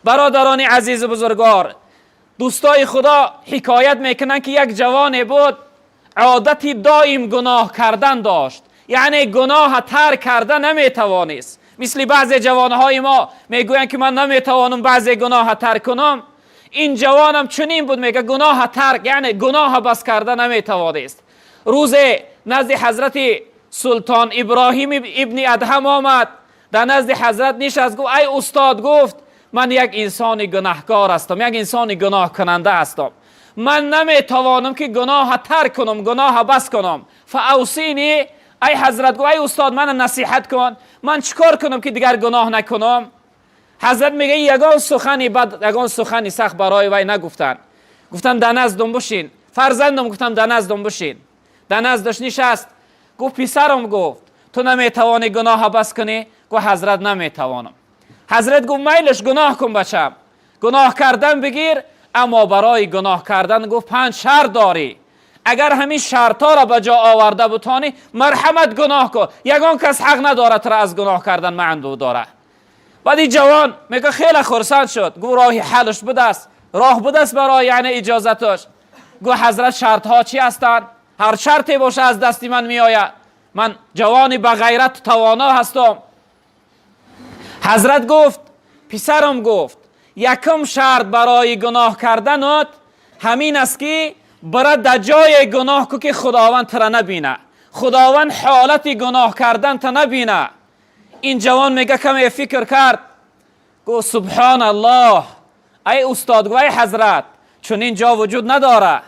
Бародарони азизу бузургвор, дӯстои Худо ҳикоят мекунанд, ки як ҷавоне буд, одати доим гуноҳ кардан дошт, яъне гуноҳ тарк карда наметавонист. Мисли баъзе ҷавонҳои мо мегӯянд, ки ман наметавонам баъзе гуноҳ тарк кунам. Ин ҷавонам чунин буд, мегӯяд, гуноҳ тарк, яъне гуноҳ бас карда наметавонист. Рӯзе назди ҳазрати султон Иброҳим ибни Адҳам омад, дар назди ҳазрат нишаст, гуфт: «Ай устод», гуфт, «ман як инсони гунаҳкор ҳастам, як инсони гуноҳкунанда ҳастам. Ман наметавонам, ки гуноҳ тарк кунам, гуноҳ бас кунам. فأوصني», ай ҳазрат, гуфт, «ай устод, мана насиҳат кун, ман чикор кунам, ки дигар гуноҳ накунам?» Ҳазрат мега, ягон сухани бад, ягон сухани сахт барои вай нагуфтанд. Гуфтанд: «Да наздум бушин, фарзандам», гуфтам, «да наздум бушин». Да наздаш нишаст. Гуфт: «Писарам», гуфт, «ту наметавонӣ гуноҳа бас кунӣ?» Гуфт: «Ҳазрат, наметавонам». Ҳазрат гуфт: «Майлаш, гуноҳ кун, бачам, гуноҳ кардан бигир, аммо барои гуноҳ кардан», гуфт, «панҷ шарт дорӣ. Агар ҳамин шартҳоро ба ҷо оварда бутонӣ, марҳамат, гуноҳ кун. Ягон кас ҳақ надорад туро аз гуноҳ кардан манъ дора». Баъд ин ҷавон мега, хеле хурсанд шуд, гуфт, роҳи ҳалш будааст, роҳ будааст барои, яъне иҷозаташ. Гуфт: «Ҳазрат, шартҳо чӣ ҳастанд? Ҳар шарте боша, аз дасти ман меояд. Ман ҷавони ба ғайрат тавоно ҳастам». Ҳазрат гуфт: «Писарам», гуфт, «якум шарт барои гуноҳ карданат ҳамин аст, ки бара дар ҷое гуноҳ ку, ки Худованд тура набина, Худованд ҳолати гуноҳ кардан та набина». Ин ҷавон мега, каме фикр кард, гуфт: «Субҳон Аллоҳ, ай устод», гуфт, «ай ҳазрат, чунин ҷо вуҷуд надора.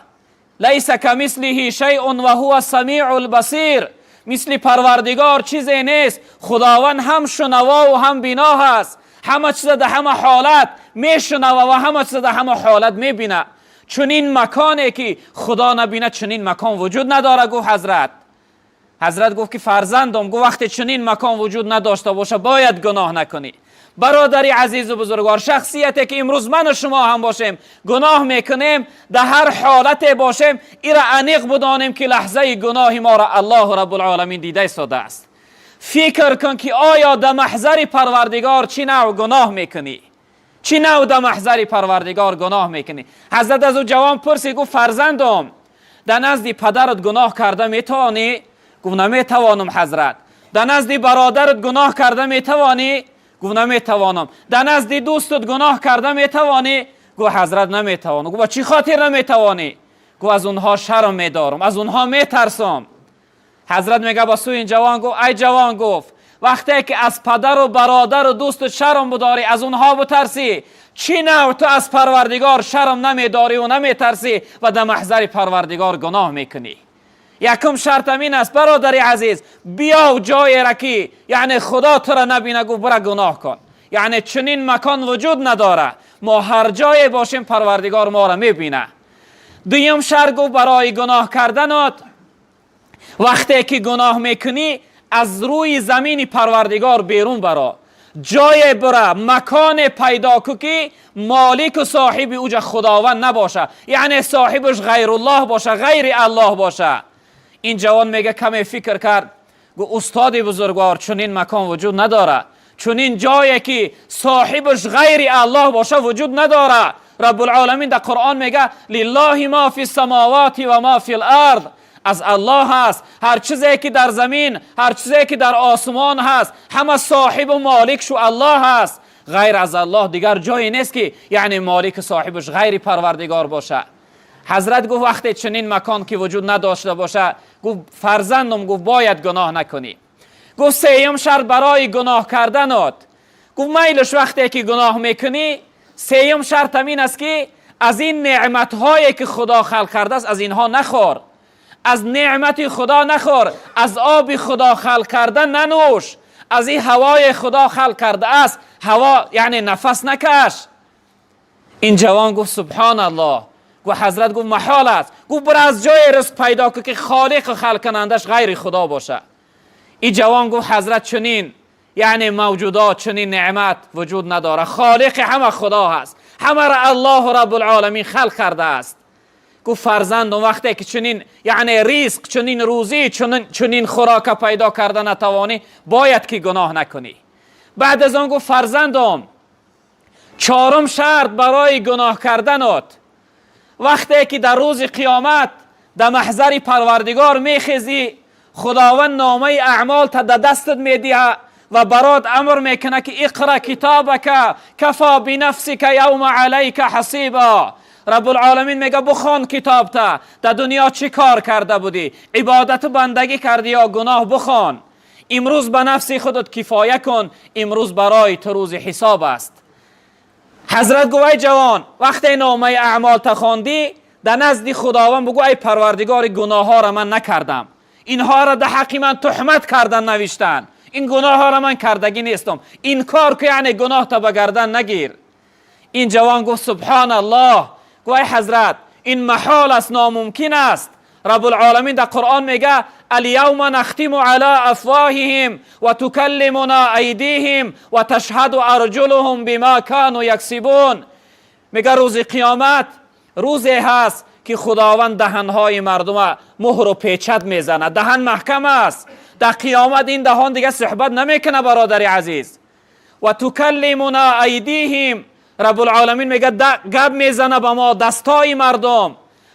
ليس كمثله شيء وهو السميع البصير. Мисли Парвардигор чизе нест. Худованд ҳам шунавову ҳам бино ҳаст, ҳама чиза дар ҳама ҳолат мешунава ва ҳама чиза дар ҳама ҳолат мебина. Чунин маконе, ки Худо набина, чунин макон вуҷуд надора», гуфт ҳазрат. Ҳазрат гуфт, ки «Фарзандом», гуфт, «вақте чунин макон вуҷуд надошта боша, бояд гуноҳ накунӣ». Бародари азизу бузургвор, шахсияте ки имрӯз ману шумо ҳам бошем, гуноҳ мекунем, дар ҳар ҳолате бошем, ира аниқ будонем, ки лаҳзаи гуноҳи моро Аллоҳу Раббулоламин дида истодааст. Фикр кун, ки оё дар маҳзари Парвардигор чӣ навъ гуноҳ мекунӣ, чӣ навъ дар маҳзари Парвардигор гуноҳ мекунӣ. Ҳазрат аз ӯ ҷавон пурсид, гуфт: «Фарзандом, дар назди падарат гуноҳ карда метавонӣ?» Гуфт: «Наметавонам, ҳазрат». «Дар назди бародарат гуноҳ карда метавонӣ?» Гуфт: «Наметавонам». «Дар назди дӯстат гуноҳ карда метавонӣ?» Гуфт: «Ҳазрат, наметавонам». Гуфт: «Ба чӣ хотир наметавонӣ?» Гуфт: «Аз онҳо шарм медорам, аз онҳо метарсам». Ҳазрат мега, ба сӯи ин ҷавон гуфт: «Ай ҷавон», гуфт, «вақте ки аз падару бародару дӯсту шарм будорӣ, аз онҳо бутарсӣ, чӣ навъ ту аз Парвардигор шарм намедорӣ наметарсӣ ва дар маҳзари Парвардигор гуноҳ мекунӣ?» Якум шарт ҳамин аст, бародари азиз. Биёв ҷоера, ки яъне Худо тура набина, гуфт, бира гуноҳ кун. Яъне чунин макон вуҷуд надора. Мо ҳар ҷое бошем, Парвардигор моро мебина. Дуюм шарт, гуфт, барои гуноҳ карданат: вақте ки гуноҳ мекунӣ, аз рӯи замини Парвардигор берун баро, ҷое бира, маконе пайдо ку, ки молику соҳиби уҷа Худованд набоша, яъне соҳибаш ғайруллоҳ боша, ғайри Аллоҳ боша. Ин ҷавон мега, каме фикр кард, гуфт: «Устоди бузургвор, чунин макон вуҷуд надора. Чунин ҷое, ки соҳибаш ғайри Аллоҳ боша, вуҷуд надора. Раббулоламин дар Қуръон мега: لله ما في السماوات وما في الأرض. Аз Аллоҳ ҳаст ҳар чизе, ки дар замин, ҳар чизе, ки дар осмон ҳаст, ҳама соҳибу молик шу Аллоҳ ҳаст. Ғайр аз Аллоҳ дигар ҷое нест, ки яъне молику соҳибаш ғайри Парвардигор боша». Ҳазрат гуфт: «Вақте чунин макон ки вуҷуд надошта боша», гуфт, «фарзандум», гуфт, «бояд гуноҳ накунӣ». Гуфт: «Сеюм шарт барои гуноҳ карданот», гуфт, «майлаш, вақте ки гуноҳ мекунӣ, сеюм шарт ҳамин аст, ки аз ин неъматҳое, ки Худо халқ кардааст, аз инҳо нахӯр, аз неъмати Худо нахӯр, аз оби Худо халқ карда нанӯш, аз ин ҳавои Худо халқ кардааст ҳаво, яъне нафас накаш». Ин ҷавон гуфт: «Субҳон Аллоҳ». Гуфт, ҳазрат гуфт: «Маҳол аст». Гуфт: «Бира, аз ҷое ризқ пайдо кун, ки холиқу халқкунандаш ғайри Худо боша». Ин ҷавон гуфт: «Ҳазрат, чунин, яъне мавҷудот, чунин неъмат вуҷуд надорад. Холиқи ҳама Худо ҳаст, ҳамаро Аллоҳу Раббулоламин халқ кардааст». Гуфт: «Фарзандум, вақте ки чунин, яъне ризқ, чунин рӯзӣ, чунин хӯрока пайдо карда натавонӣ, бояд ки гуноҳ накунӣ». Баъд аз он гуфт: «Фарзандум, Чорум шарт барои гуноҳ карданот: вақте ки дар рӯзи қиёмат дар маҳзари Парвардигор мехезӣ, Худованд номаи аъмолта дар дастат медиҳад ва барот амр мекунад, ки اقرأ كتابك كفى بنفسك اليوم عليك حسيبا. Раббулъоламин мега: бухон китобта, дар дунё чӣ кор карда будӣ, ибодату бандагӣ кардӣ ё гуноҳ, бухон, имрӯз ба нафси худат кифоя кун, имрӯз барои ту рӯзи ҳисоб аст. Ҳазрат гуфт: ай ҷавон, вақте номаи аъмолта хондӣ, дар назди Худованд бугӯ: ай Парвардигори, гуноҳҳоро ман накардам, инҳоро дар ҳаққи ман туҳмат кардан навиштанд, ин гуноҳҳоро ман кардагӣ нестам. Инкор ку, яъне гуноҳта ба гардан нагир. Ин ҷавон гуфт: субҳоналлоҳ. Гуфт: ай ҳазрат, ин маҳол аст, номумкин аст. Раббулъоламин дар Қуръон мега: اليوم نختم على أفواههم وتكلمنا أيديهم وتشهد أرجلهم بما كانوا يكسبون. Мега, рӯзи қиёмат рӯзе ҳаст, ки Худованд даҳанҳои мардума муҳру печат мезанад. Даҳан маҳкам аст дар қиёмат, ин даҳон дига суҳбат намекунад, бародари азиз. وتكلمنا أيديهم, Раббулъоламин мега, гап мезана ба мо дастои мардум.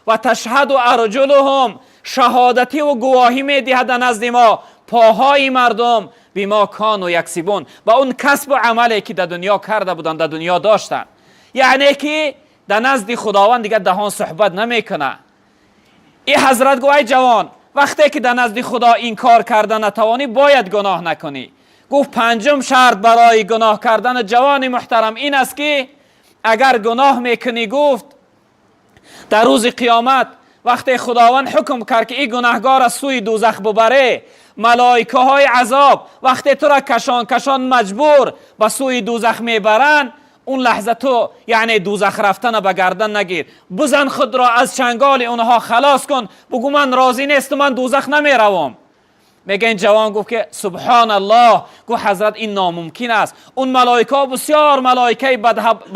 وتشهد أرجلهم, шаҳодативу гувоҳӣ медиҳад дар назди мо поҳои мардум. بما كانوا يكسبون, ба он касбу амале, ки дар дунё карда буданд, дар дунё доштанд. Яъне ки дар назди Худованд дигар даҳон суҳбат намекунад. И ҳазрат гуфт: ай ҷавон, вақте ки дар назди Худо инкор карда натавонӣ, бояд гуноҳ накунӣ. Гуфт: панҷум шарт барои гуноҳ кардани ҷавони муҳтарам ин аст, ки агар гуноҳ мекунӣ, гуфт, дар рӯзи қиёмат, вақте Худованд ҳукм кард, ки ин гунаҳгор аз сӯи дӯзах бубаре, малоикаҳои азоб вақте тура кашон кашон маҷбур ба сӯи дӯзах мебаранд, он лаҳза ту яъне дӯзах рафтана ба гардан нагир, бизан, худро аз чанголи онҳо халос кун, бугӯ: ман розӣ нестам, ман дӯзах намеравам. Мега, ин ҷавон гуфт, ки субҳоналлоҳ. Гуфт: ҳазрат, ин номумкин аст, он малоикаҳо бисёр малоикаи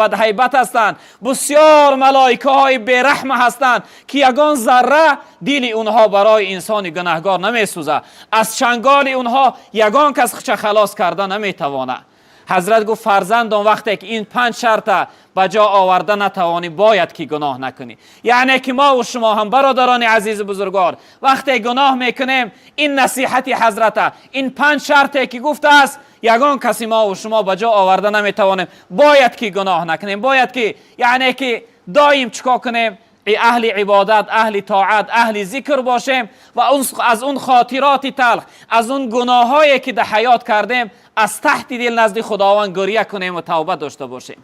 бадҳайбат ҳастанд, бисёр малоикаҳои бераҳма ҳастанд, ки ягон зарра дили онҳо барои инсони гунаҳгор намесӯзад, аз чанголи онҳо ягон кас худша халос карда наметавонад. Ҳазрат гуфт: фарзандон, вақте ки ин панҷ шарта ба ҷо оварда натавонӣ, бояд ки гуноҳ накунӣ. Яъне ки мо шумо ҳам, бародарони азизу бузургвор, вақте гуноҳ мекунем, ин насиҳати ҳазрата, ин панҷ шарте ки гуфтааст, ягон каси мо шумо ба ҷо оварда наметавонем, бояд ки гуноҳ накунем, бояд ки яъне ки доим чикор кунем? Аҳли ибодат, аҳли тоат, аҳли зикр бошем ва аз он хотироти талх, аз он гуноҳҳое, ки дар ҳаёт кардем, аз таҳти дил назди Худованд гиря кунем ва тавба дошта бошем.